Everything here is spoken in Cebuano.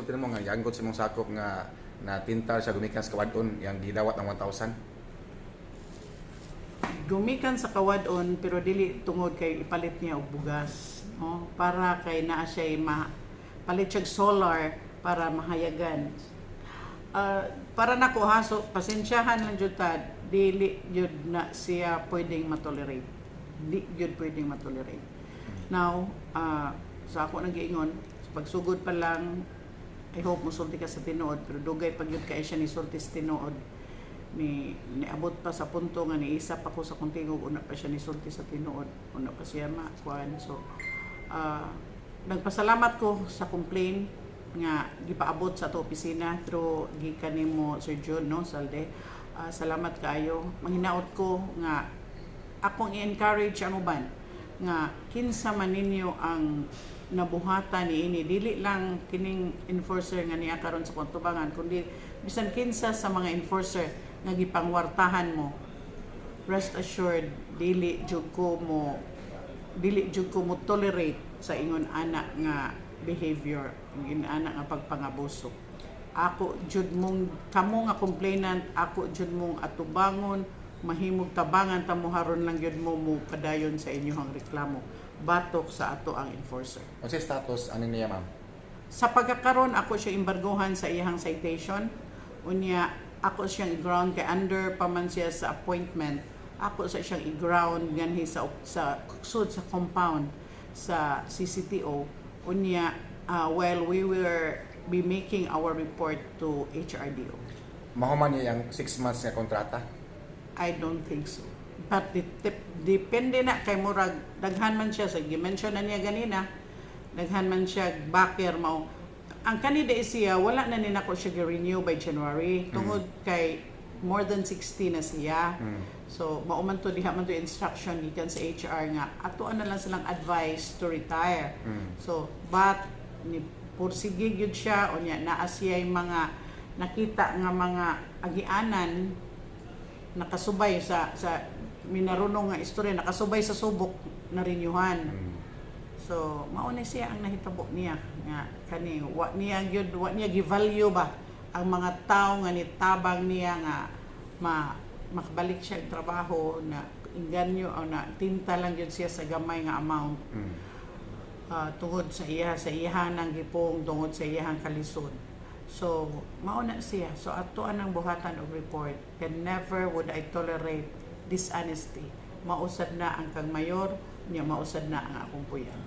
Sulti mo nga yanggot sa imong sakop nga na tintal siya gumikan sa Kawadon, yang gidawat ang 1,000. Gumikan sa Kawadon, pero dili tungod kay ipalit niya og bugas, no? Para kay naa siya ma palit siya solar para mahayagan. Para nako ha, so pasensyahan lang jud ta, dili jud na siya pwedeng matolerate, di jud pwedeng matolerate. Now, sa ako nang giingon sa pagsugod pa lang, I hope musulti ka sa tinuod, pero dugay pag jud kay siya ni sulti sa tinuod, ni niabot pa sa punto nga niisap ako sa kong tingog, una pa siya nisulti sa tinuod, una pa siya makuan. So nagpasalamat ko sa complaint nga gipaabot sa ato opisina through gikan nimo, Sir June, no, Salde. Salamat kaayo. Manghinaot ko nga akong i-encourage ang uban nga kinsa man ninyo ang nabuhatan niini, dili lang kining enforcer nga niya karon sa kontubangan, kundi bisan kinsa sa mga enforcer nga gipangwartahan mo, rest assured, dili jud ko mo tolerate sa ingon ana nga behavior, ingon ana nga pagpangabuso. Ako jud mong, kamo nga complainant, ako jud mong atubangon, mahimog tabangan ta mo haron lang jud mo mo padayon sa inyong reklamo batok sa ato ang enforcer. Unsay status ani niya, ma'am? Sa pagkakaron, ako siya embargohan sa iyang citation. Unya ako siyang i-ground kay under pa man siya sa appointment. Ako sa siyang i-ground ganhi sa sud sa compound sa CCTO. Unya while we were be making our report to HRDO. Mahuman niya ang 6 months nga kontrata? I don't think so. But depende na kay murag daghan man siya sa gi-mention na niya ganina, daghan man siya backer mao. Ang kanida siya, wala na ni nako siya gi-renew by January tungod kay more than 60 na siya. So mao man to, diha man to instruction gikan sa HR nga atoan na lang silang advice to retire. So but ni pursige gyud siya. Unya naa siya mga nakita nga mga agianan, nakasubay sa minarunong nga istorya, nakasubay sa subok na renew-han. So mao na siya ang nahitabo niya nga kani wa niya gyud, wa niya gi-value ba ang mga tao nga nitabang niya nga ma makabalik siya og trabaho, na inganyo o na tinta lang gyud siya sa gamay nga amount tungod sa iyahang gipong, tungod sa iyahang kalisod. So mao na siya. So ato anang buhatan og report. Can never would I tolerate dishonesty. Mausad na ang kang mayor niya, mausad na ang akong puyan.